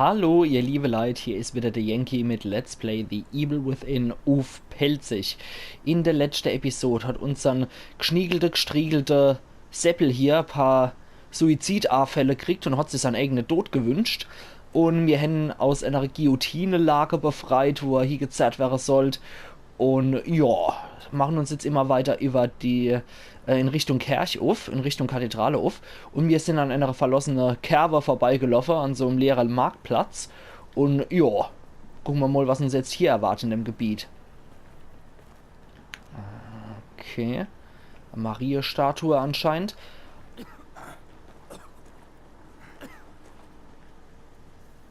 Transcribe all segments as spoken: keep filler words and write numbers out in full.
Hallo, ihr liebe Leit, hier is wieder de Yankee mit Let's Play The Evil Within uff Pälzisch. In de letschte Episod hat unsern gschniegelte, gstriegelte Seppel hier paar Suizidafälle kriegt un hat sich sein eigene Tod gewünscht. Un mir hän aus ener Guillotinelage befreit, wo er hiegezerrt werre sollt. Un ja, machen uns jetzt immer weiter über die, äh, in Richtung Kerch uff, in Richtung Kathedrale uff. Un mir sin an ener verlossene Kerwe vorbeigeloffe, an so'm leere Marktplatz. Un ja, gucke mer mal, was uns jetzt hier erwartet in dem Gebiet. Okay. Maria-Statue anscheinend.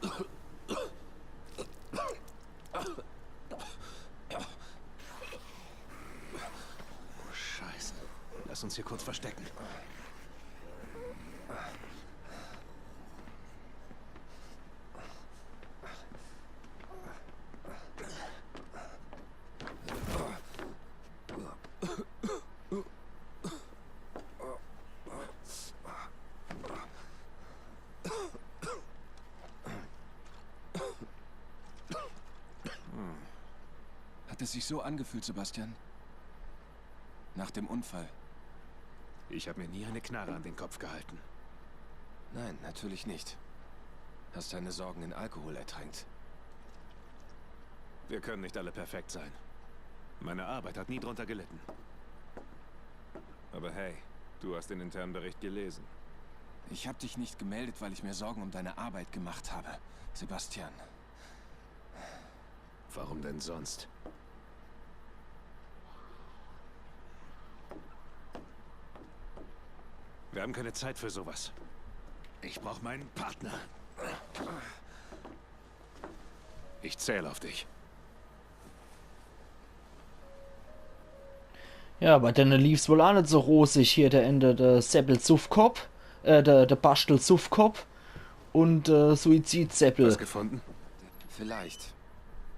Oh, Scheiße. Lass uns hier kurz verstecken. Hat es sich so angefühlt, Sebastian? Nach dem Unfall? Ich habe mir nie eine Knarre an den Kopf gehalten. Nein, natürlich nicht. Hast deine Sorgen in Alkohol ertränkt. Wir können nicht alle perfekt sein. Meine Arbeit hat nie drunter gelitten. Aber hey, du hast den internen Bericht gelesen. Ich habe dich nicht gemeldet, weil ich mir Sorgen um deine Arbeit gemacht habe, Sebastian. Warum denn sonst? Wir haben keine Zeit für sowas. Ich brauche meinen Partner. Ich zähle auf dich. Ja, bei denne lief's wohl aa net so rosig hier, der Ende, der Seppel Suffkopp, äh, der, der Baschtel Suffkopp un, äh, Suizid Seppel. Was gefunden? Vielleicht.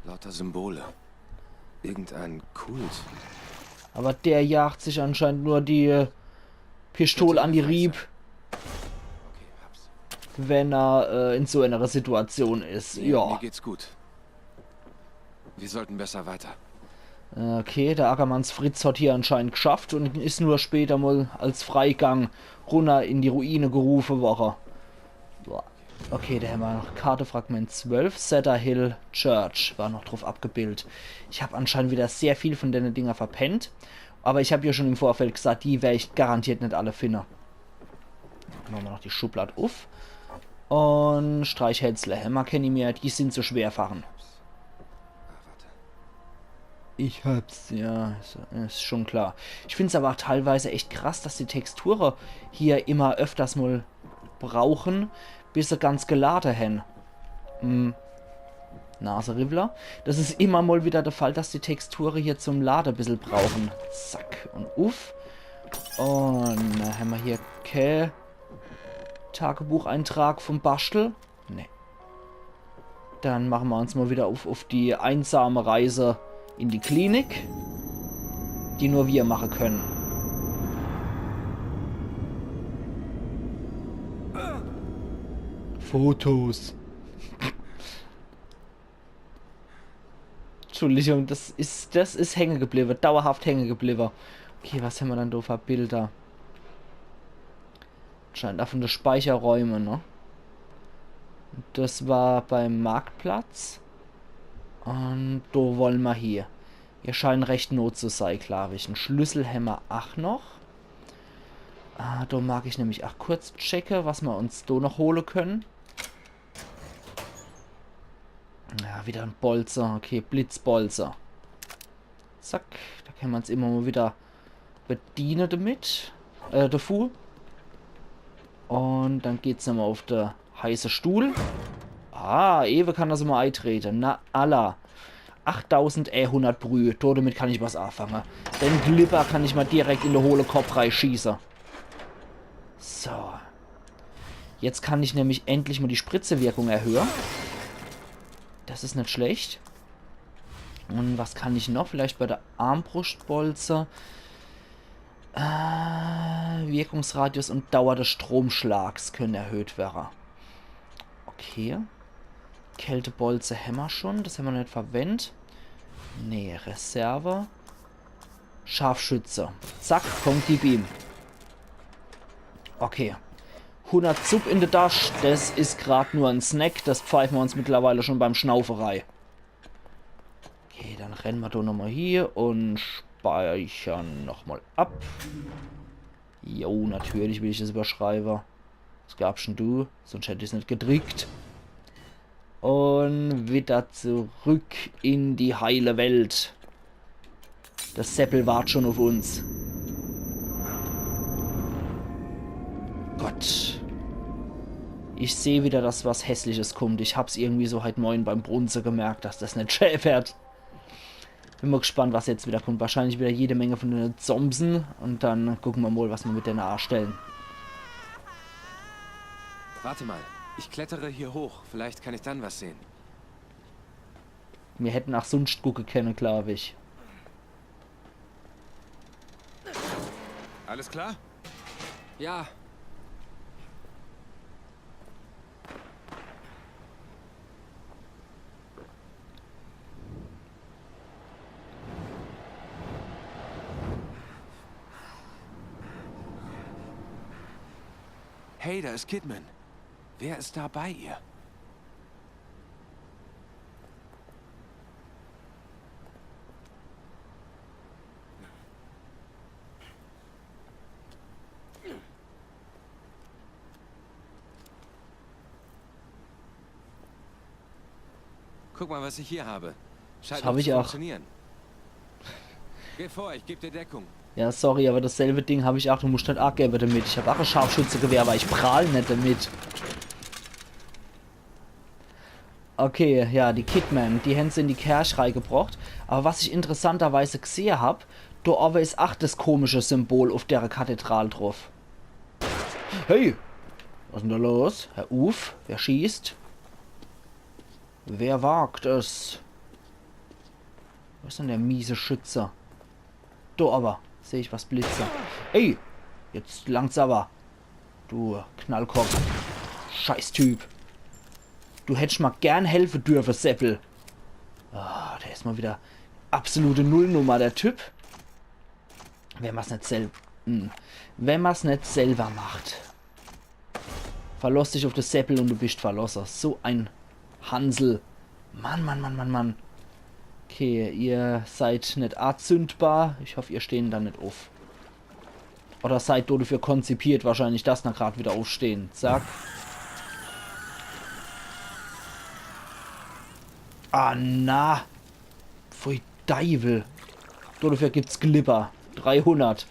Lauter Symbole. Irgendein Kult. Aber der jagt sich anscheinend nur die, äh, Pistol an die Rieb, wenn er, äh, in so einer Situation is. Ja, ja. Mir geht's gut. Wir sollten besser weiter. Okay, der Ackermanns Fritz hat hier anscheinend geschafft un is nur später mal als Freigang runner in die Ruine gerufe worre. Boah. Okay, do hämmer noch Kartefragment zwölf, Cedar Hill Church, war noch drauf abgebildet. Ich hab anscheinend wieder sehr viel von denne Dinger verpennt. Aber ich hab ja schon im Vorfeld gesagt, die wer ich garantiert net alle finne. Mache mer noch die Schublad uff. Un Streichhölzle hämmer kenni mehr, die sin zu schwer fache. Ich hab's, ja, is, is schon klar. Ich find's aber auch teilweise echt krass, dass die Texture hier immer öfters mal brauchen, bis se ganz gelade hen. Hm. Naseriwwler. Das is immer mal wieder der Fall, dass die Texture hier zum Lade bissel brauchen. Zack un uff. Un do hämmer hier kä Tagebucheintrag vom Baschtel. Nee. Dann mache mer uns mal wieder uff, uff die einsame Reise in die Klinik, die nur wir mache können. Fotos. Entschuldigung, das is, das is hänge gebliwwe, dauerhaft hänge gebliwwe. Okay, was hämmer dann do für Bilder? Scheint auch von de Speicherräume, ne? Das war beim Marktplatz. Un do wolle mer hier. Hier scheint recht Not zu sei, glaab ich. En Schlüssel hämmer ach noch. Ah, do mag ich nämlich ach kurz checke, was mer uns do noch hole können. Ja, wieder en Bolze. Okay, Blitzbolze. Zack, do kann mer's immer mal wieder bediene damit. Äh, davu. Un dann geht's nochmal uff de heiße Stuhl. Ah, ewe kann das immer eitrete. Na, alla. Achttausend, äh, hundert Brühe. Do, damit kann ich was afange. Den Glibber kann ich mal direkt in de hohle Kopp reischieße. So. Jetzt kann ich nämlich endlich mal die Spritzewirkung erhöhe. Das is net schlecht. Un was kann ich noch? Vielleicht bei de Armbrustbolze. Äh, Wirkungsradius und Dauer des Stromschlags können erhöht werre. Okay. Kältebolze hämmer schun, des hämmer net verwendt. Nee, Reserve. Scharfschütze. Zack, komm, gib ihm. Okay. Hundert Zupp in de Tasch, des is grad nur en Snack, des pfeife mer uns mittlerweile schun beim Schnaufe rei. Okay, dann renne mer do nochmol hie un speichere nochmol ab. Jo, natürlich will ich des überschreibe. Was glaabscht dann du? Sunscht hätt ich's net gedrickt. Un widder zurück in die heile Welt. Des Seppel wart schun uff uns. Gott. Ich seh widder, dass was Hässliches kummt. Ich hab's irgendwie so heit Moin beim Brunze gemerkt, dass des net schää werd. Bin mol gspannt, was jetzt widder kummt. Wahrscheinlich widder jede Menge vun dene Zombsen. Un dann gucke mer mol, was mer mit dene anstelle. Warte mal, ich klettere hier hoch. Vielleicht kann ich dann was sehen. Mir hätte ach sunscht gucke kenne, glaab ich. Alles klar? Ja. Hey, da ist Kidman. Wer ist da bei ihr? Guck mal, was ich hier habe. Scheint Das hab noch ich zu auch. funktionieren. Geh vor, ich geb dir Deckung. Ja, sorry, awwer dasselbe Ding hab ich ach. Du muscht net angebe damit. Ich hab ach e Scharfschützegewehr, awwer ich prahl net damit. Okay, ja, die Kidman, die hän se in die Kerch reibrocht. Awwer was ich interessanterweise gsehe hab, do owwe is ach das komische Symbol uff dere Kathedral druff. Hey! Was is denn do los? Hör uff, wer schießt? Wer wagt es? Wo is denn der miese Schütze? Do owwe seh ich was blitze. Ey! Jetzt langt's awwer. Du Knallkopf. Scheißtyp. Du hättscht mol gern helfe dürfe, Seppel. Ah, der is mol widder absolute Nullnummer, der Typ. Wenn mer's net sel-, hm. Wenn mer's net selwer macht. Verloss dich uff de Seppel un du bischt verlosse. So e Hansel. Mann, Mann, Mann, Mann, Mann. Okay, ihr seid net azündbar. Ich hoff, ihr stehn do net uff. Oder seid do dafür konzipiert, wahrscheinlich, dass ner grad widder uffstehn. Zack. Ah, na. Pfui Deiwel. Do dafür gibt's Glibber. Dreihundert.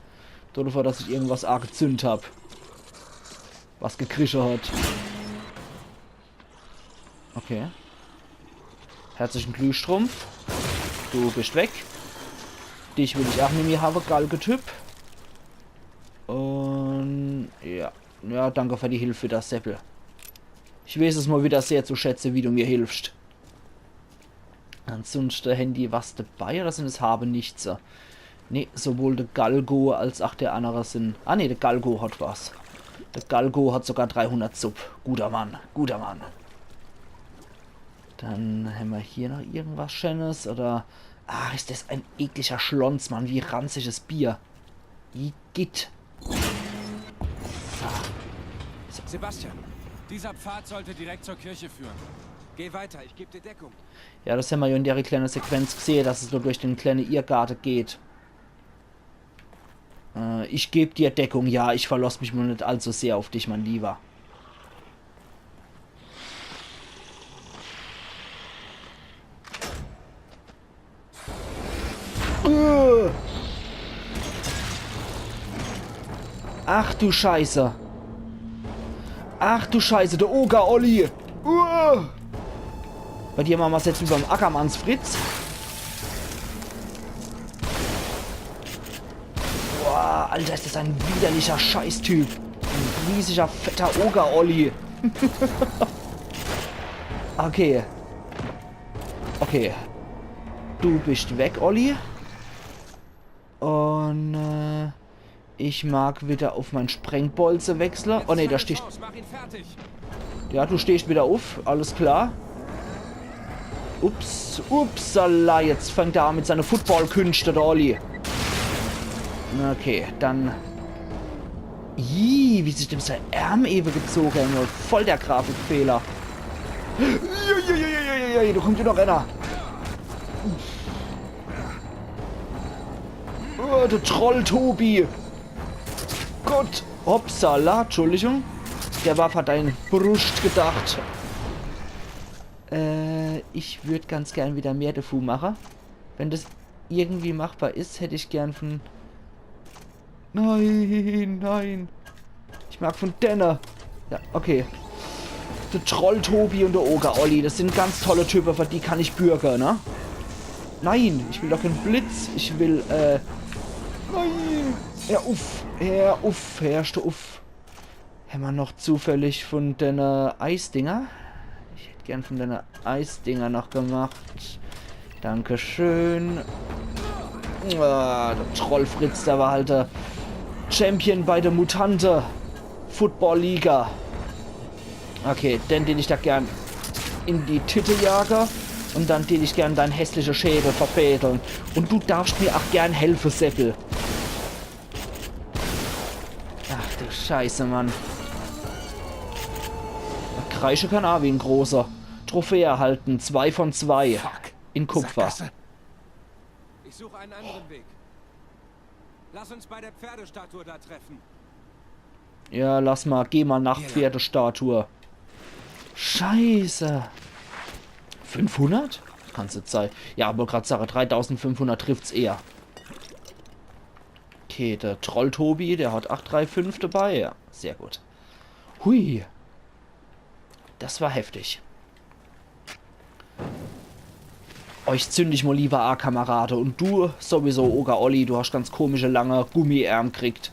Do dafür, dass ich irgendwas agezünd hab. Was gekrische hat. Okay. Herzlichen Glühstrumpf. Du bischt weg. Dich will ich ach nimmi hawwe, Galgetyp. Un ja. Ja, danke für die Hilfe, das Seppel. Ich weeß es mol widder sehr zu schätze, wie du mir hilfscht. Ansunschte hän die was debei oder sin es Habenichtse? Nee, sowohl de Galgo als ach der annere sin. Ah nee, de Galgo hat was. De Galgo hat sogar dreihundert Zupp. Guter Mann, guter Mann. Dann hämmer hier noch irgendwas Scheenes oder. Ah, is das e eklischer Schlons, Mann. Wie ranziges Bier. Igitt. So. Sebastian, dieser Pfad sollte direkt zur Kirche führen. Geh weiter, ich geb dir Deckung. Ja, das hämmer jo in der kleine Sequenz gsehe, dass es nur durch den kleine Irrgarte geht. Äh, ich geb dir Deckung, ja, ich verloss mich mol net allzu sehr uff dich, mein Lieber. Äh. Ach du Scheiße. Ach du Scheiße, der Oger-Olli. Uah. Bei dir mache mer's jetzt wie beim Ackermanns Fritz. Boah, Alter, is das e widerlicher Scheißtyp. E riesiger, fetter Oger-Olli. Okay. Okay. Du bischt weg, Olli. Un, äh, ich mag widder uff mein Sprengbolze wechsle. Oh nee, do steh ich. Los, mach ihn fertig. Ja, du stehscht widder uff, alles klar. Ups, upsala, jetzt fangt er an mit seine Football-Künschte, der Olli. Okay, dann. Ih, wie sich dem sein Arm ewe gezoge hat. Voll der Grafikfehler. Uiuiuiui, da kommt jo noch einer. Oh, der Troll Tobi. Gott. Hoppsala, Entschuldigung. Der war für deine Brust gedacht. Äh, ich würd ganz gern wieder mehr devu mache. Wenn das irgendwie machbar is, hätt ich gern von... Nein, nein. Ich mag von denne. Ja, okay. Der Troll Tobi und der Oger Olli, das sind ganz tolle Typen, für die kann ich bürge, ne? Nein, ich will doch kein Blitz. Ich will, äh... Nein. Hör uff, hör uff, hörst du uff. Hämmer noch zufällig von denne Eisdinger? Ich hätt gern von denne Eisdinger noch gemacht. Dankeschön. Ah, der Trollfritz, der war halt der Champion bei der Mutante Football Liga. Okay, den, den ich da gern in die Titte jage. Und dann den ich gern dein hässliche Schädel verbedeln. Und du darfst mir auch gern helfe, Seppel. Ach du Scheiße, Mann. Kreische kann a wie en Großer. Trophäe erhalten, zwei von zwei. Fuck. In Kupfer. Sackgasse. Ich suche einen anderen Weg. Lass uns bei der Pferdestatue da treffen. Ja, lass mal, geh mal nach Pferdestatue. Scheiße. Fünfhundert? Kann's net sei. Ja, aber grad sage, dreitausendfünfhundert trifft's eher. Okay, der Troll-Tobi, der hat acht drei fünf dabei. Ja, sehr gut. Hui. Das war heftig. Euch zünd ich mal lieber a, Kamerade. Und du sowieso, Oger Olli, du hast ganz komische lange Gummiärm kriegt.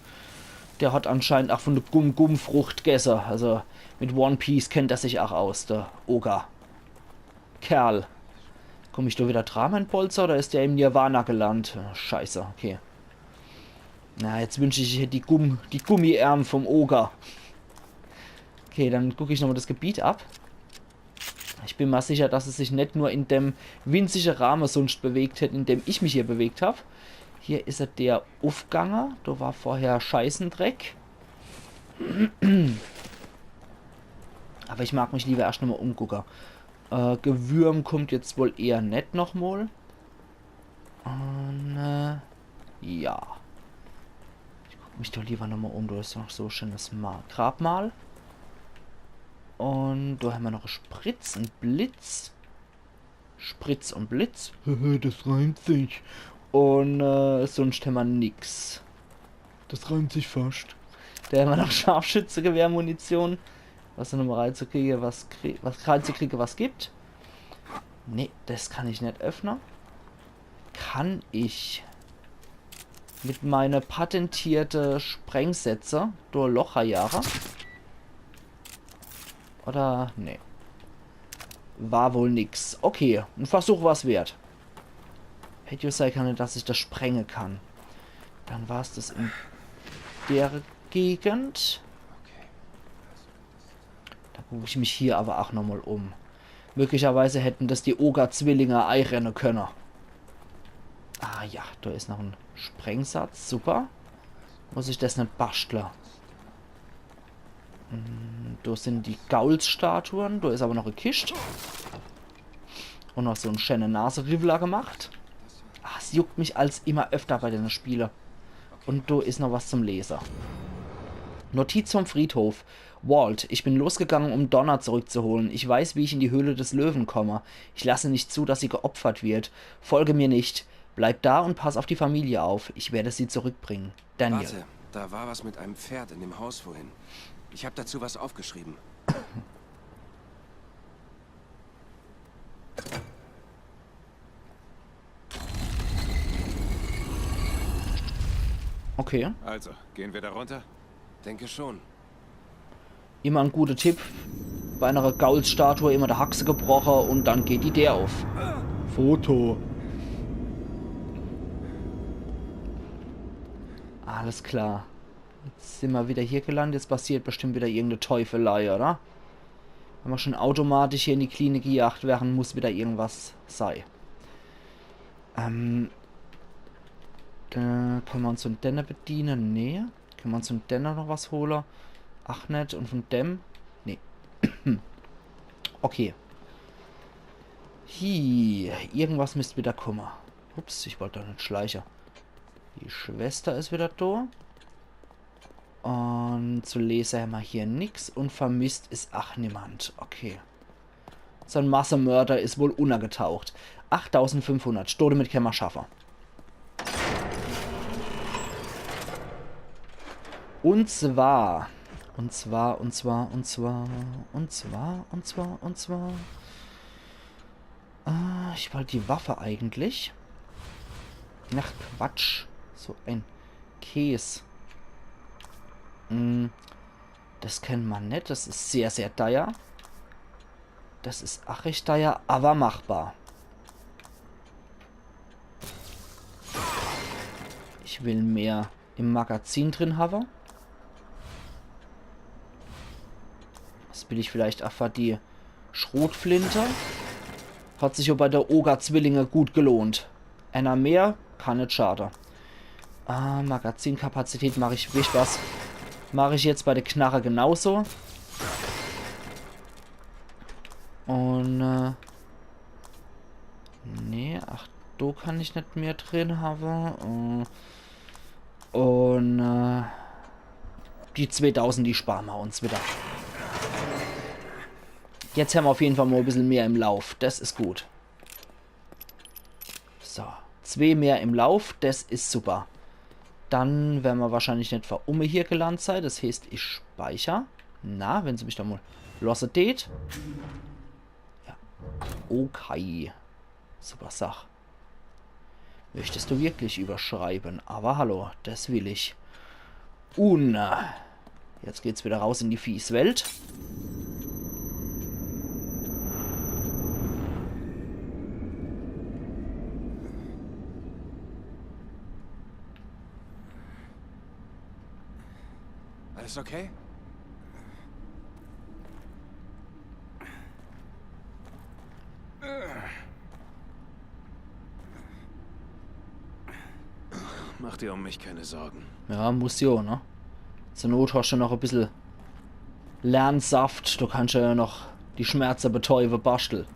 Der hat anscheinend auch von der Gum-Gum-Frucht gesse. Also mit One Piece kennt er sich auch aus, der Oger. Kerl. Komm ich do wieder dra, mein Bolzer, oder is der im Nirvana gelandet? Äh, Scheiße, okay. Na, jetzt wünsch ich, ich hätt die Gumm-, die Gummiärm vom Oger. Okay, dann guck ich nochmal das Gebiet ab. Ich bin mir sicher, dass es sich net nur in dem winzige Rahme sonst bewegt hätt, in dem ich mich hier bewegt hab. Hier is er der Ufganger. Do war vorher Scheißendreck. Aber ich mag mich lieber erscht nochmal umgucke. Äh, Gewürm kommt jetzt wohl eher net nochmal. Und, äh, ja. Ich guck mich doch lieber nochmal um. Do is noch so schönes Ma-, Grabmal. Und do hämmer noch Spritz, en Blitz. Spritz und Blitz. Das reimt sich. Und, äh, sonst hämmer nix. Das reimt sich fast. Do hämmer noch Scharfschützegewehrmunition. Was do nochmal reinzukriege, was krie-, was reinzukriege, was gibt. Nee, das kann ich net öffne. Kann ich mit meine patentierte Sprengsätze do Loch reinjage? Oder? Nee. War wohl nix. Okay, en Versuch war's wert. Hätt jo sei kenne, dass ich das sprenge kann. Dann war's das in der Gegend. Da guck ich mich hier aber auch nochmal um. Möglicherweise hätten das die Oger-Zwillinge eirenne könne. Ah ja, do is noch en Sprengsatz. Super. Muss ich das net baschtle? Hm, do sin die Gaulsstatuen. Do is aber noch e Kischt. Und noch so en schöne Naseriwwler gemacht. Ah, es juckt mich als immer öfter bei denne Spiele. Und do is noch was zum Lese. Notiz vom Friedhof. Walt, ich bin losgegangen, um Donna zurückzuholen. Ich weiß, wie ich in die Höhle des Löwen komme. Ich lasse nicht zu, dass sie geopfert wird. Folge mir nicht. Bleib da und pass auf die Familie auf. Ich werde sie zurückbringen. Daniel. Warte, da war was mit einem Pferd in dem Haus vorhin. Ich hab dazu was aufgeschrieben. Okay. Also, gehen wir da runter? Denke schon. Immer en guter Tipp. Bei einer Gaulsstatue immer der Haxe gebroche und dann geht die Deer auf. Foto. Alles klar. Jetzt sin mer wieder hier gelandet. Jetzt passiert bestimmt wieder irgendeine Teufelei, oder? Wenn mer schon automatisch hier in die Klinik gejagt werre, muss wieder irgendwas sei. Ähm, da kenne mer uns von denne bediene. Nee. Kenne mer uns von denne noch was hole? Ach net. Und von dem? Nee. Okay. Hi, irgendwas misst wieder kumme. Ups, ich wollt doch net schleiche. Die Schwester is wieder do. Und zu lese hämmer hier nix. Und vermisst is ach niemand. Okay. So en Massemörder is wohl unnergetaucht. Achttausendfünfhundert. Stunde mit kenne mer schaffe. Und zwar. Und zwar, und zwar, und zwar, und zwar, und zwar, und zwar. Ah, ich wollt die Waffe eigentlich. Ach, Quatsch. So en Käs. Hm, das kenne mer net. Das is sehr, sehr teuer. Das is ach recht teuer, aber machbar. Ich will mehr im Magazin drin habe. Was will ich vielleicht einfach die Schrotflinte? Hat sich jo bei de Oger-Zwillinge gut gelohnt. Einer mehr kann net schade. Ah, Magazinkapazität mach ich, wisst was? Mach ich jetzt bei de Knarre genauso. Und, äh, nee, ach, do kann ich net mehr drin habe. Äh, und, äh, die zweetausend, die spare mer uns wieder. Jetzt hämmer auf jeden Fall mal e bissel mehr im Lauf. Das is gut. So, zwee mehr im Lauf, das is super. Dann werre mer wahrscheinlich net für umme hier gelandet sei. Das heeßt, ich speicher. Na, wenn se mich doch mal losse tät. Ja. Okay. Super Sach. Möchtest du wirklich überschreiben? Aber hallo, das will ich. Un. Jetzt geht's wieder raus in die Fieswelt. Alles okay? Mach dir um mich keine Sorgen. Ja, muss jo, ne? Zur Not hast du noch e bissel Lernsaft, du kannst ja noch die Schmerze betäube, Baschtel.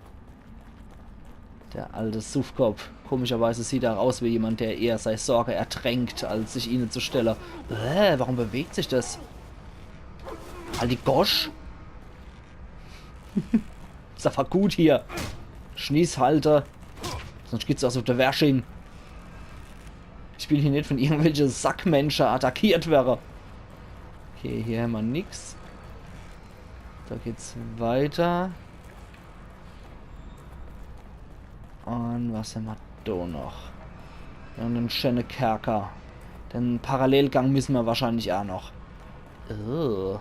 Der alte Suffkopf. Komischerweise sieht er aus wie jemand, der eher sei Sorge ertränkt, als sich ihnen zu stelle. Äh, warum bewegt sich das? Halt die Gosch. Is einfach gut hier. Schnieß halte. Sonst geht's aus auf de Wersching. Ich will hier net von irgendwelche Sackmensche attackiert werre. Okay, hier hämmer nix. Da geht's weiter. Und was hämmer do noch? Ja, und en schöne Kerker. Den Parallelgang müsse mer wahrscheinlich ach noch. Oh.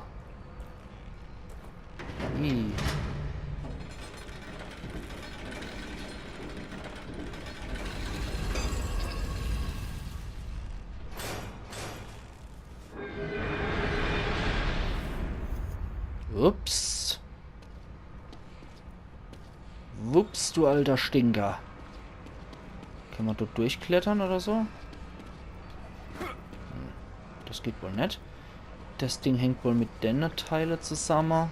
Ih. Ups. Wups, du alter Stinker. Kann mer dort durchklettere oder so? Hm, das geht wohl net. Das Ding hängt wohl mit denne Teile zusamme.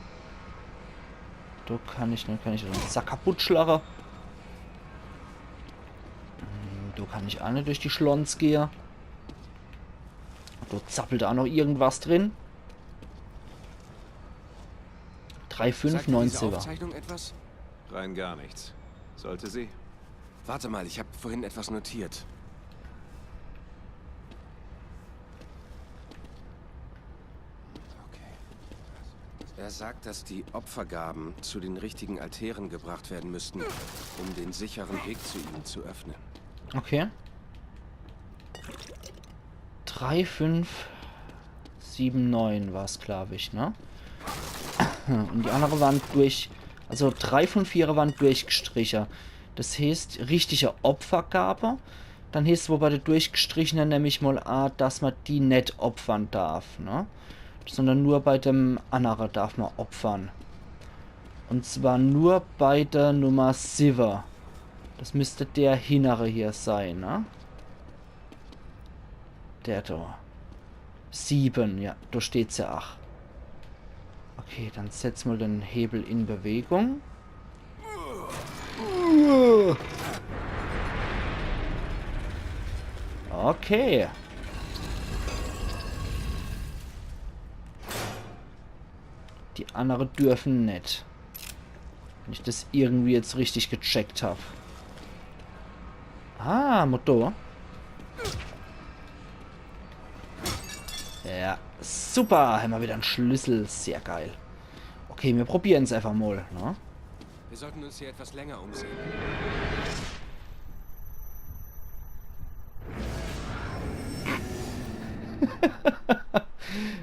Do kann ich, dann kann ich den Sack kaputt schlage. Hm, do kann ich ach net durch die Schlons gehe. Do zappelt ach noch irgendwas drin. Drei fünf, Sagt dir diese neunziger. Aufzeichnung etwas? Rein gar nichts. Sollte sie? Warte mal, ich hab vorhin etwas notiert. Okay. Er sagt, dass die Opfergaben zu den richtigen Altären gebracht werden müssten, um den sicheren Weg zu ihnen zu öffnen. Okay. Drei fünf sieben neun war's, glaub ich, ne? Und die andere waren durch, also drei von vier waren durchgestriche. Das heeßt, richtige Opfergabe. Dann heeßt's wohl bei de durchgestrichene nämlich mal a, dass mer die net opfern darf, ne? Sondern nur bei dem annere darf mer opfern. Und zwar nur bei der Nummer siwwe. Das müsst der hinnere hier sei, ne? Der do. Siwwe, ja, do steht's ja, ach. Okay, dann setz mol den Hebel in Bewegung. Okay. Die annere dürfen net. Wenn ich das irgendwie jetzt richtig gecheckt hab. Ah, Motor. Ja, super. Hämmer wieder en Schlüssel. Sehr geil. Okay, mir probieren's einfach mol, ne? Wir sollten uns hier etwas länger umsehen.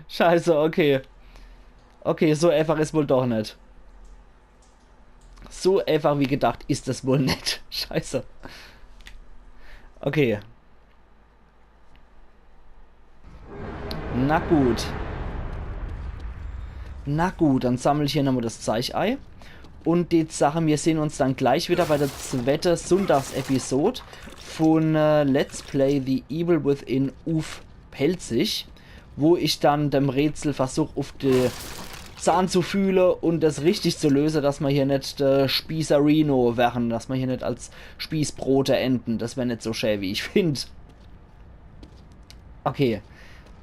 Scheiße, okay. Okay, so einfach is wohl doch net. So einfach wie gedacht is das wohl net. Scheiße. Okay. Na gut. Na gut, dann sammel ich hier nochmol das Zeich ei. Und die Sache, mir sehn uns dann gleich wieder bei der zwette Sonntagsepisod von äh, Let's Play The Evil Within uff Pälzisch, wo ich dann dem Rätsel versuch, uff die Zahn zu fühle und das richtig zu löse, dass mer hier net äh, Spießerino wären, dass mer hier net als Spießbrote enden. Das wär net so schä, wie ich find. Okay.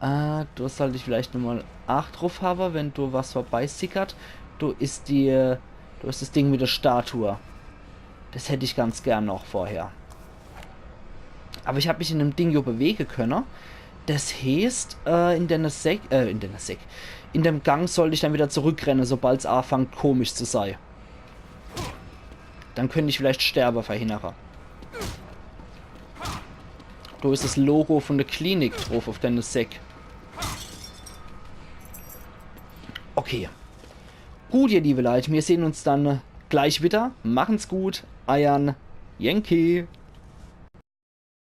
Äh, do sollt ich vielleicht nochmol Acht druff hawe, wenn do was vorbeisickert. Do is die, äh, do is das Ding mit der Statue. Das hätt ich ganz gern noch vorher. Aber ich hab mich in dem Ding jo bewege könne. Das heeßt, äh, in der Sek, äh, in der Sek, in dem Gang sollt ich dann wieder zurückrenne, sobald's anfangt komisch zu sei. Dann könnt ich vielleicht Sterbe verhinnere. Do is das Logo von der Klinik druff uff der Sek. Okay. Gut, ihr liebe Leit, mir sehn uns dann gleich wieder. Machen's gut, eiern Yankee.